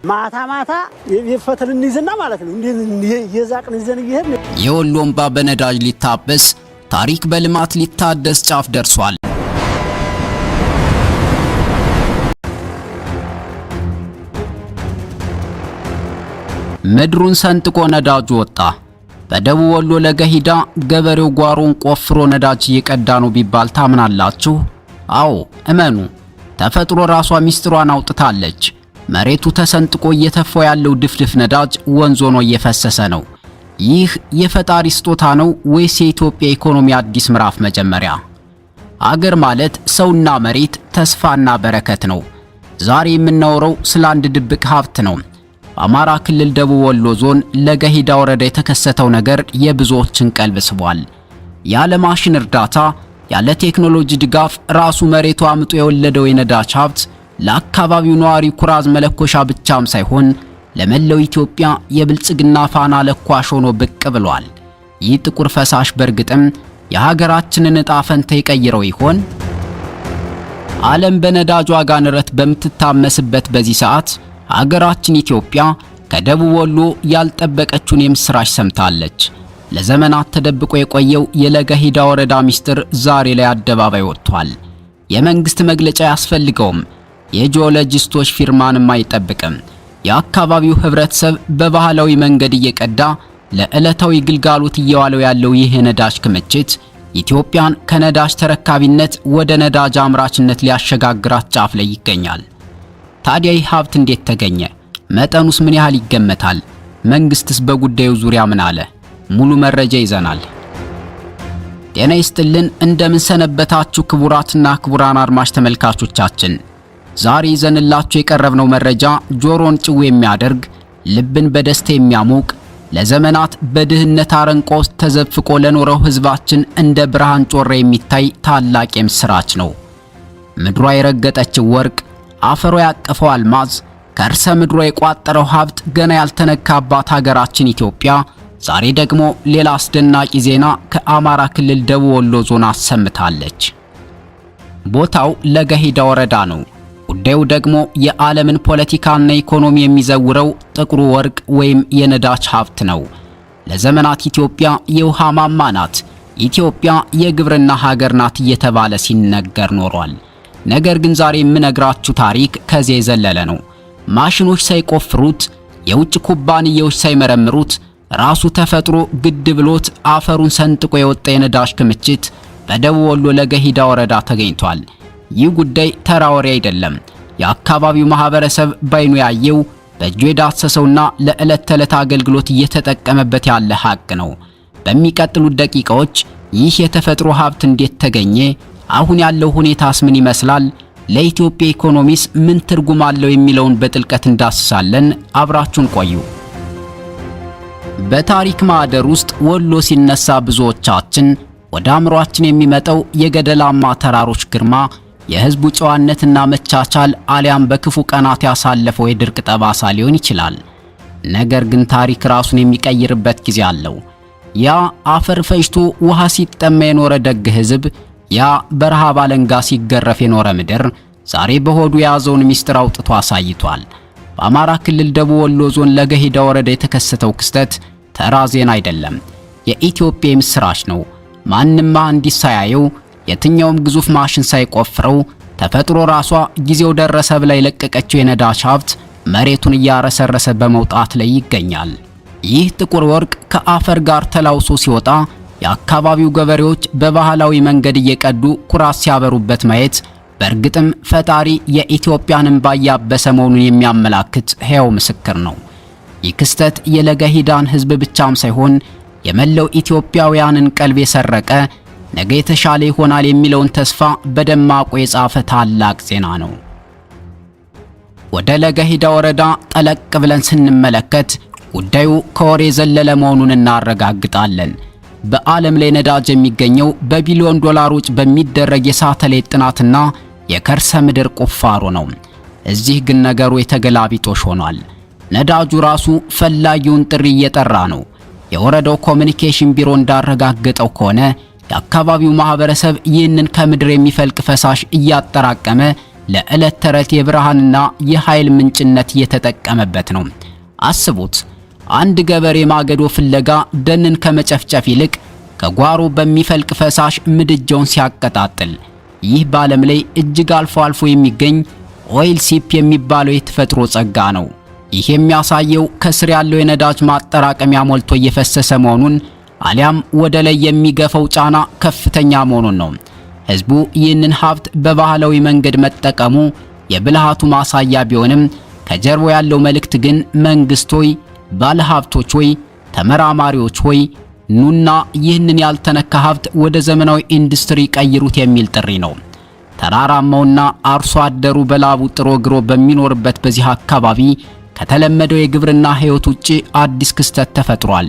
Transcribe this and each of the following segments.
ማታ ማታ የፈትል እንይዝና ማለት ነው እንዲህ የዛቅን ይዘን እየሄድን። የወሎ እምባ በነዳጅ ሊታበስ፣ ታሪክ በልማት ሊታደስ ጫፍ ደርሷል። ምድሩን ሰንጥቆ ነዳጁ ወጣ። በደቡብ ወሎ ለገሂዳ ገበሬው ጓሮን ቆፍሮ ነዳጅ እየቀዳ ነው ቢባል ታምናላችሁ? አዎ እመኑ። ተፈጥሮ ራሷ ሚስጥሯን አውጥታለች። መሬቱ ተሰንጥቆ እየተፋው ያለው ድፍድፍ ነዳጅ ወንዝ ሆኖ እየፈሰሰ ነው። ይህ የፈጣሪ ስጦታ ነው ወይስ የኢትዮጵያ ኢኮኖሚ አዲስ ምዕራፍ መጀመሪያ? አገር ማለት ሰውና መሬት፣ ተስፋና በረከት ነው። ዛሬ የምናወራው ስለ አንድ ድብቅ ሀብት ነው። በአማራ ክልል ደቡብ ወሎ ዞን ለገሂዳ ወረዳ የተከሰተው ነገር የብዙዎችን ቀልብ ስቧል። ያለ ማሽን እርዳታ፣ ያለ ቴክኖሎጂ ድጋፍ ራሱ መሬቱ አምጦ የወለደው የነዳጅ ሀብት ለአካባቢው ነዋሪ ኩራዝ መለኮሻ ብቻም ሳይሆን ለመላው ኢትዮጵያ የብልጽግና ፋና ለኳሽ ሆኖ ብቅ ብሏል። ይህ ጥቁር ፈሳሽ በእርግጥም የሀገራችንን ዕጣ ፈንታ ይቀይረው ይሆን? ዓለም በነዳጅ ዋጋ ንረት በምትታመስበት በዚህ ሰዓት ሀገራችን ኢትዮጵያ ከደቡብ ወሎ ያልጠበቀችውን የምስራች ሰምታለች። ለዘመናት ተደብቆ የቆየው የለገሂዳ ወረዳ ሚስጥር ዛሬ ላይ አደባባይ ወጥቷል። የመንግስት መግለጫ አያስፈልገውም። የጂኦሎጂስቶች ፊርማንም አይጠብቅም። የአካባቢው ህብረተሰብ በባህላዊ መንገድ እየቀዳ ለዕለታዊ ግልጋሎት እየዋለው ያለው ይህ የነዳጅ ክምችት ኢትዮጵያን ከነዳጅ ተረካቢነት ወደ ነዳጅ አምራችነት ሊያሸጋግራት ጫፍ ላይ ይገኛል። ታዲያ ይህ ሀብት እንዴት ተገኘ? መጠኑስ ምን ያህል ይገመታል? መንግስትስ በጉዳዩ ዙሪያ ምን አለ? ሙሉ መረጃ ይዘናል። ጤና ይስጥልን፣ እንደምን ሰነበታችሁ ክቡራትና ክቡራን አድማጭ ተመልካቾቻችን። ዛሬ ይዘንላችሁ የቀረብነው መረጃ ጆሮን ጭው የሚያደርግ፣ ልብን በደስታ የሚያሞቅ፣ ለዘመናት በድህነት አረንቋ ውስጥ ተዘፍቆ ለኖረው ህዝባችን እንደ ብርሃን ጮራ የሚታይ ታላቅ የምስራች ነው። ምድሯ የረገጠችው ወርቅ፣ አፈሯ ያቀፈው አልማዝ፣ ከርሰ ምድሯ የቋጠረው ሀብት ገና ያልተነካባት ሀገራችን ኢትዮጵያ ዛሬ ደግሞ ሌላ አስደናቂ ዜና ከአማራ ክልል ደቡብ ወሎ ዞን አሰምታለች። ቦታው ለገሂዳ ወረዳ ነው። ጉዳዩ ደግሞ የዓለምን ፖለቲካና ኢኮኖሚ የሚዘውረው ጥቁሩ ወርቅ ወይም የነዳጅ ሀብት ነው። ለዘመናት ኢትዮጵያ የውሃ ማማ ናት፣ ኢትዮጵያ የግብርና ሀገር ናት እየተባለ ሲነገር ኖሯል። ነገር ግን ዛሬ የምነግራችሁ ታሪክ ከዚህ የዘለለ ነው። ማሽኖች ሳይቆፍሩት፣ የውጭ ኩባንያዎች ሳይመረምሩት፣ ራሱ ተፈጥሮ ግድ ብሎት አፈሩን ሰንጥቆ የወጣ የነዳጅ ክምችት በደቡብ ወሎ ለገሂዳ ወረዳ ተገኝቷል። ይህ ጉዳይ ተራ ወሬ አይደለም። የአካባቢው ማህበረሰብ ባይኑ ያየው፣ በእጁ የዳሰሰውና ለዕለት ተዕለት አገልግሎት እየተጠቀመበት ያለ ሀቅ ነው። በሚቀጥሉት ደቂቃዎች ይህ የተፈጥሮ ሀብት እንዴት ተገኘ? አሁን ያለው ሁኔታስ ምን ይመስላል? ለኢትዮጵያ ኢኮኖሚስ ምን ትርጉም አለው? የሚለውን በጥልቀት እንዳስሳለን። አብራችሁን ቆዩ። በታሪክ ማህደር ውስጥ ወሎ ሲነሳ ብዙዎቻችን ወደ አእምሯችን የሚመጣው የገደላማ ተራሮች ግርማ፣ የህዝቡ ጨዋነትና መቻቻል አሊያም በክፉ ቀናት ያሳለፈው የድርቅ ጠባሳ ሊሆን ይችላል። ነገር ግን ታሪክ ራሱን የሚቀይርበት ጊዜ አለው። ያ አፈር ፈጅቶ ውሃ ሲጠማ የኖረ ደግ ህዝብ፣ ያ በረሃብ አለንጋ ሲገረፍ የኖረ ምድር ዛሬ በሆዱ የያዘውን ሚስጥር አውጥቶ አሳይቷል። በአማራ ክልል ደቡብ ወሎ ዞን ለገሂዳ ወረዳ የተከሰተው ክስተት ተራ ዜና አይደለም። የኢትዮጵያ የምስራች ነው። ማንም መሐንዲስ ሳያየው፣ የትኛውም ግዙፍ ማሽን ሳይቆፍረው፣ ተፈጥሮ ራሷ ጊዜው ደረሰ ብላ የለቀቀችው የነዳጅ ሀብት መሬቱን እያረሰረሰ በመውጣት ላይ ይገኛል። ይህ ጥቁር ወርቅ ከአፈር ጋር ተላውሶ ሲወጣ የአካባቢው ገበሬዎች በባህላዊ መንገድ እየቀዱ ኩራት ሲያበሩበት ማየት በእርግጥም ፈጣሪ የኢትዮጵያን እንባ እያበሰ መሆኑን የሚያመላክት ሕያው ምስክር ነው። ይህ ክስተት የለገሂዳን ሕዝብ ብቻም ሳይሆን የመላው ኢትዮጵያውያንን ቀልብ የሰረቀ፣ ነገ የተሻለ ይሆናል የሚለውን ተስፋ በደማቁ የጻፈ ታላቅ ዜና ነው። ወደ ለገሂዳ ወረዳ ጠለቅ ብለን ስንመለከት ጉዳዩ ከወሬ የዘለለ መሆኑን እናረጋግጣለን። በዓለም ላይ ነዳጅ የሚገኘው በቢሊዮን ዶላሮች በሚደረግ የሳተላይት ጥናትና የከርሰ ምድር ቁፋሮ ነው። እዚህ ግን ነገሩ የተገላቢጦሽ ሆኗል። ነዳጁ ራሱ ፈላጊውን ጥሪ እየጠራ ነው። የወረዳው ኮሚኒኬሽን ቢሮ እንዳረጋገጠው ከሆነ የአካባቢው ማህበረሰብ ይህንን ከምድር የሚፈልቅ ፈሳሽ እያጠራቀመ ለዕለት ተዕለት የብርሃንና የኃይል ምንጭነት እየተጠቀመበት ነው። አስቡት፣ አንድ ገበሬ ማገዶ ፍለጋ ደንን ከመጨፍጨፍ ይልቅ ከጓሮ በሚፈልቅ ፈሳሽ ምድጃውን ሲያቀጣጥል። ይህ በዓለም ላይ እጅግ አልፎ አልፎ የሚገኝ oil seep የሚባለው የተፈጥሮ ጸጋ ነው። ይህ የሚያሳየው ከስር ያለው የነዳጅ ማጠራቀሚያ ሞልቶ እየፈሰሰ መሆኑን አሊያም ወደ ላይ የሚገፋው ጫና ከፍተኛ መሆኑን ነው። ህዝቡ ይህንን ሀብት በባህላዊ መንገድ መጠቀሙ የብልሃቱ ማሳያ ቢሆንም፣ ከጀርባው ያለው መልእክት ግን መንግስት ሆይ፣ ባለሀብቶች ሆይ፣ ተመራማሪዎች ሆይ፣ ኑና ይህንን ያልተነካ ሀብት ወደ ዘመናዊ ኢንዱስትሪ ቀይሩት የሚል ጥሪ ነው። ተራራማውና አርሶ አደሩ በላቡ ጥሮ ግሮ በሚኖርበት በዚህ አካባቢ ከተለመደው የግብርና ህይወት ውጪ አዲስ ክስተት ተፈጥሯል።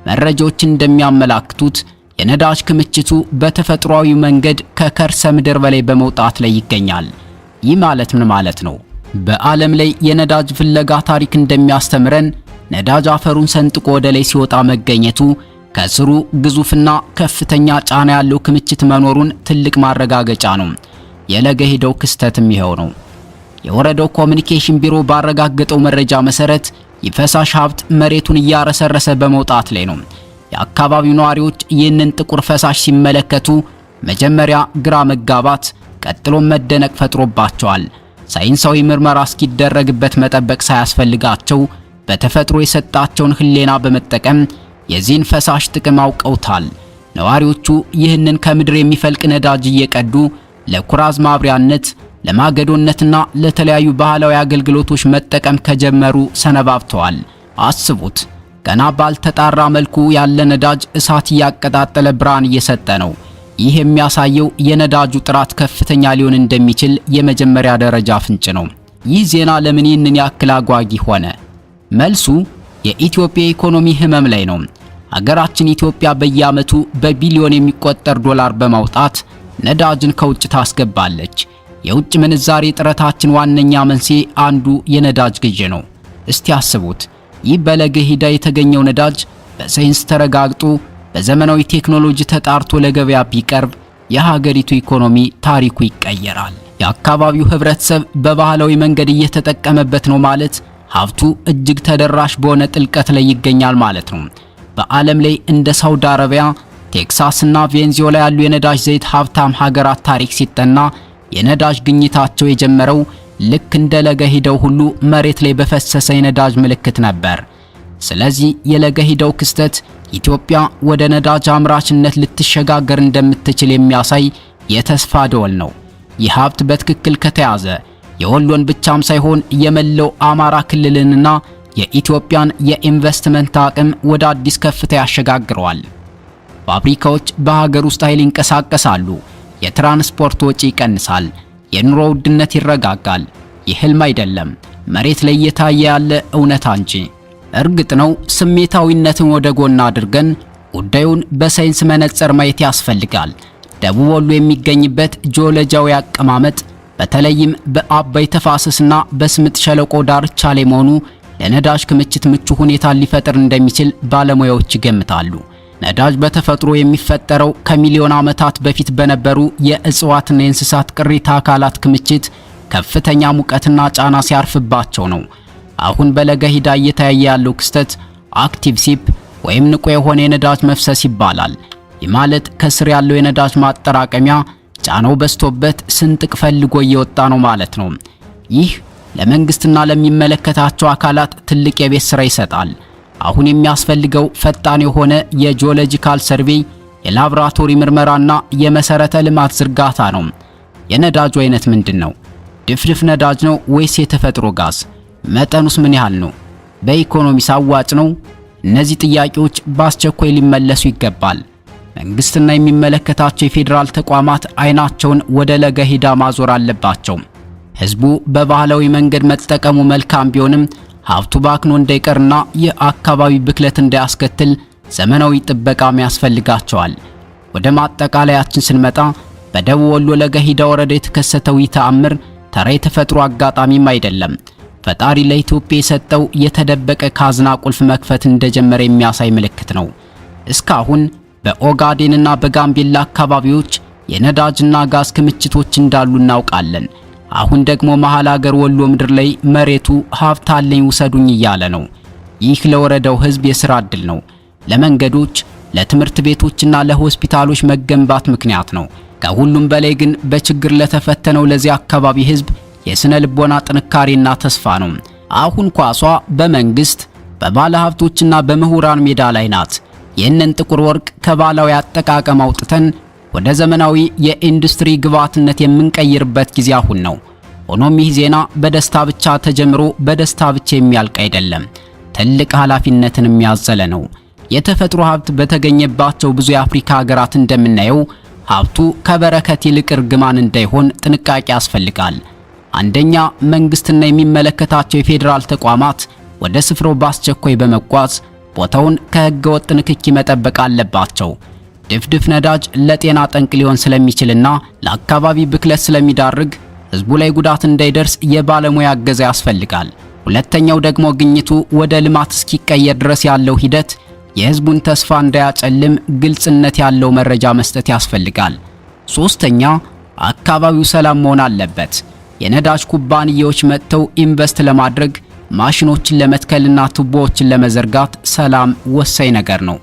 መረጃዎች እንደሚያመላክቱት የነዳጅ ክምችቱ በተፈጥሯዊ መንገድ ከከርሰ ምድር በላይ በመውጣት ላይ ይገኛል። ይህ ማለት ምን ማለት ነው? በዓለም ላይ የነዳጅ ፍለጋ ታሪክ እንደሚያስተምረን ነዳጅ አፈሩን ሰንጥቆ ወደ ላይ ሲወጣ መገኘቱ ከስሩ ግዙፍና ከፍተኛ ጫና ያለው ክምችት መኖሩን ትልቅ ማረጋገጫ ነው። የለገሂዳው ክስተትም ይኸው ነው። የወረዳው ኮሚኒኬሽን ቢሮ ባረጋገጠው መረጃ መሰረት የፈሳሽ ሀብት መሬቱን እያረሰረሰ በመውጣት ላይ ነው። የአካባቢው ነዋሪዎች ይህንን ጥቁር ፈሳሽ ሲመለከቱ መጀመሪያ ግራ መጋባት፣ ቀጥሎም መደነቅ ፈጥሮባቸዋል። ሳይንሳዊ ምርመራ እስኪደረግበት መጠበቅ ሳያስፈልጋቸው በተፈጥሮ የሰጣቸውን ሕሊና በመጠቀም የዚህን ፈሳሽ ጥቅም አውቀውታል። ነዋሪዎቹ ይህንን ከምድር የሚፈልቅ ነዳጅ እየቀዱ ለኩራዝ ማብሪያነት፣ ለማገዶነትና ለተለያዩ ባህላዊ አገልግሎቶች መጠቀም ከጀመሩ ሰነባብተዋል። አስቡት፣ ገና ባልተጣራ መልኩ ያለ ነዳጅ እሳት እያቀጣጠለ ብርሃን እየሰጠ ነው። ይህ የሚያሳየው የነዳጁ ጥራት ከፍተኛ ሊሆን እንደሚችል የመጀመሪያ ደረጃ ፍንጭ ነው። ይህ ዜና ለምን ይህንን ያክል አጓጊ ሆነ? መልሱ የኢትዮጵያ ኢኮኖሚ ህመም ላይ ነው። ሀገራችን ኢትዮጵያ በየዓመቱ በቢሊዮን የሚቆጠር ዶላር በማውጣት ነዳጅን ከውጭ ታስገባለች። የውጭ ምንዛሬ እጥረታችን ዋነኛ መንስኤ አንዱ የነዳጅ ግዢ ነው። እስቲ አስቡት፣ ይህ በለገሂዳ የተገኘው ነዳጅ በሳይንስ ተረጋግጦ በዘመናዊ ቴክኖሎጂ ተጣርቶ ለገበያ ቢቀርብ የሀገሪቱ ኢኮኖሚ ታሪኩ ይቀየራል። የአካባቢው ህብረተሰብ በባህላዊ መንገድ እየተጠቀመበት ነው ማለት ሀብቱ እጅግ ተደራሽ በሆነ ጥልቀት ላይ ይገኛል ማለት ነው። በዓለም ላይ እንደ ሳውዲ አረቢያ፣ ቴክሳስ እና ቬንዙዌላ ያሉ የነዳጅ ዘይት ሀብታም ሀገራት ታሪክ ሲጠና የነዳጅ ግኝታቸው የጀመረው ልክ እንደ ለገሂዳው ሁሉ መሬት ላይ በፈሰሰ የነዳጅ ምልክት ነበር። ስለዚህ የለገሂዳው ክስተት ኢትዮጵያ ወደ ነዳጅ አምራችነት ልትሸጋገር እንደምትችል የሚያሳይ የተስፋ ደወል ነው። ይህ ሀብት በትክክል ከተያዘ የወሎን ብቻም ሳይሆን የመላው አማራ ክልልንና የኢትዮጵያን የኢንቨስትመንት አቅም ወደ አዲስ ከፍታ ያሸጋግረዋል። ፋብሪካዎች በሀገር ውስጥ ኃይል ይንቀሳቀሳሉ። የትራንስፖርት ወጪ ይቀንሳል። የኑሮ ውድነት ይረጋጋል። ይህ ህልም አይደለም፣ መሬት ላይ እየታየ ያለ እውነታ እንጂ። እርግጥ ነው ስሜታዊነትን ወደ ጎን አድርገን ጉዳዩን በሳይንስ መነጽር ማየት ያስፈልጋል። ደቡብ ወሎ የሚገኝበት ጂኦሎጂያዊ አቀማመጥ፣ በተለይም በአባይ ተፋሰስና በስምጥ ሸለቆ ዳርቻ ላይ መሆኑ፣ ለነዳጅ ክምችት ምቹ ሁኔታ ሊፈጥር እንደሚችል ባለሙያዎች ይገምታሉ። ነዳጅ በተፈጥሮ የሚፈጠረው ከሚሊዮን ዓመታት በፊት በነበሩ የእጽዋትና የእንስሳት ቅሪተ አካላት ክምችት ከፍተኛ ሙቀትና ጫና ሲያርፍባቸው ነው። አሁን በለገሂዳ እየታየ ያለው ክስተት active seep ወይም ንቁ የሆነ የነዳጅ መፍሰስ ይባላል። ይህ ማለት ከስር ያለው የነዳጅ ማጠራቀሚያ ጫናው በዝቶበት ስንጥቅ ፈልጎ እየወጣ ነው ማለት ነው። ይህ ለመንግስትና ለሚመለከታቸው አካላት ትልቅ የቤት ስራ ይሰጣል። አሁን የሚያስፈልገው ፈጣን የሆነ የ geological survey፣ የላብራቶሪ ምርመራና የመሰረተ ልማት ዝርጋታ ነው። የነዳጁ አይነት ምንድን ነው? ድፍድፍ ነዳጅ ነው ወይስ የተፈጥሮ ጋዝ? መጠኑስ ምን ያህል ነው? በኢኮኖሚስ አዋጭ ነው? እነዚህ ጥያቄዎች በአስቸኳይ ሊመለሱ ይገባል። መንግስትና የሚመለከታቸው የፌዴራል ተቋማት አይናቸውን ወደ ለገሂዳ ማዞር አለባቸው። ህዝቡ በባህላዊ መንገድ መጠቀሙ መልካም ቢሆንም፣ ሀብቱ ባክኖ እንዳይቀርና የአካባቢ ብክለት እንዳያስከትል ዘመናዊ ጥበቃም ያስፈልጋቸዋል። ወደ ማጠቃለያችን ስንመጣ፣ በደቡብ ወሎ ለገሂዳ ወረዳ የተከሰተው ይህ ተአምር ተራ የተፈጥሮ አጋጣሚም አይደለም። ፈጣሪ ለኢትዮጵያ የሰጠው የተደበቀ ካዝና ቁልፍ መክፈት እንደጀመረ የሚያሳይ ምልክት ነው። እስካሁን በኦጋዴንና በጋምቤላ አካባቢዎች የነዳጅና ጋዝ ክምችቶች እንዳሉ እናውቃለን። አሁን ደግሞ መሃል አገር ወሎ ምድር ላይ መሬቱ ሀብት አለኝ ውሰዱኝ እያለ ነው። ይህ ለወረዳው ሕዝብ የሥራ ዕድል ነው። ለመንገዶች፣ ለትምህርት ቤቶችና ለሆስፒታሎች መገንባት ምክንያት ነው። ከሁሉም በላይ ግን በችግር ለተፈተነው ለዚህ አካባቢ ሕዝብ የስነ ልቦና ጥንካሬና ተስፋ ነው። አሁን ኳሷ በመንግስት፣ በባለ ሀብቶችና በምሁራን ሜዳ ላይ ናት። ይህንን ጥቁር ወርቅ ከባህላዊ አጠቃቀም አውጥተን ወደ ዘመናዊ የኢንዱስትሪ ግብዓትነት የምንቀይርበት ጊዜ አሁን ነው። ሆኖም ይህ ዜና በደስታ ብቻ ተጀምሮ በደስታ ብቻ የሚያልቅ አይደለም። ትልቅ ኃላፊነትን የሚያዘለ ነው። የተፈጥሮ ሀብት በተገኘባቸው ብዙ የአፍሪካ ሀገራት እንደምናየው ሀብቱ ከበረከት ይልቅ እርግማን እንዳይሆን ጥንቃቄ ያስፈልጋል። አንደኛ፣ መንግስትና የሚመለከታቸው የፌዴራል ተቋማት ወደ ስፍራው በአስቸኳይ በመጓዝ ቦታውን ከህገ ወጥ ንክኪ መጠበቅ አለባቸው። ድፍድፍ ነዳጅ ለጤና ጠንቅ ሊሆን ስለሚችልና ለአካባቢ ብክለት ስለሚዳርግ ህዝቡ ላይ ጉዳት እንዳይደርስ የባለሙያ እገዛ ያስፈልጋል። ሁለተኛው ደግሞ ግኝቱ ወደ ልማት እስኪቀየር ድረስ ያለው ሂደት የህዝቡን ተስፋ እንዳያጨልም ግልጽነት ያለው መረጃ መስጠት ያስፈልጋል። ሶስተኛ፣ አካባቢው ሰላም መሆን አለበት። የነዳጅ ኩባንያዎች መጥተው ኢንቨስት ለማድረግ፣ ማሽኖችን ለመትከልና ቱቦዎችን ለመዘርጋት ሰላም ወሳኝ ነገር ነው።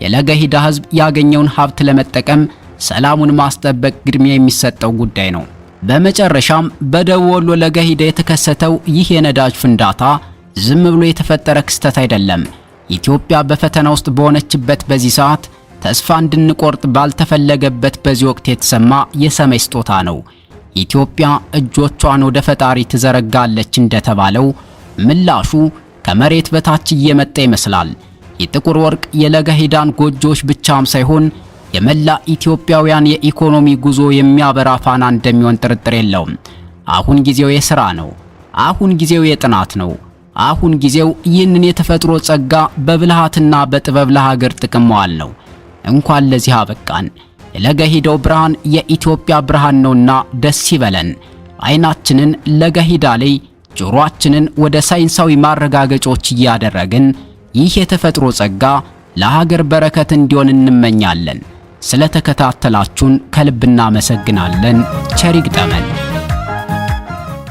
የለገሂዳ ህዝብ ያገኘውን ሀብት ለመጠቀም ሰላሙን ማስጠበቅ ቅድሚያ የሚሰጠው ጉዳይ ነው። በመጨረሻም በደቡብ ወሎ ለገሂዳ የተከሰተው ይህ የነዳጅ ፍንዳታ ዝም ብሎ የተፈጠረ ክስተት አይደለም። ኢትዮጵያ በፈተና ውስጥ በሆነችበት በዚህ ሰዓት፣ ተስፋ እንድንቆርጥ ባልተፈለገበት በዚህ ወቅት የተሰማ የሰማይ ስጦታ ነው። ኢትዮጵያ እጆቿን ወደ ፈጣሪ ትዘረጋለች እንደተባለው ምላሹ ከመሬት በታች እየመጣ ይመስላል። የጥቁር ወርቅ የለገሂዳን ጎጆዎች ብቻም ሳይሆን የመላ ኢትዮጵያውያን የኢኮኖሚ ጉዞ የሚያበራ ፋና እንደሚሆን ጥርጥር የለውም። አሁን ጊዜው የሥራ ነው። አሁን ጊዜው የጥናት ነው። አሁን ጊዜው ይህንን የተፈጥሮ ጸጋ በብልሃትና በጥበብ ለሀገር ጥቅም መዋል ነው። እንኳን ለዚህ አበቃን። የለገሂዳው ብርሃን የኢትዮጵያ ብርሃን ነውና ደስ ይበለን። አይናችንን ለገሂዳ ላይ፣ ጆሮአችንን ወደ ሳይንሳዊ ማረጋገጫዎች እያደረግን ይህ የተፈጥሮ ጸጋ ለሀገር በረከት እንዲሆን እንመኛለን። ስለተከታተላችሁን ከልብ እናመሰግናለን። ቸር ይግጠመን።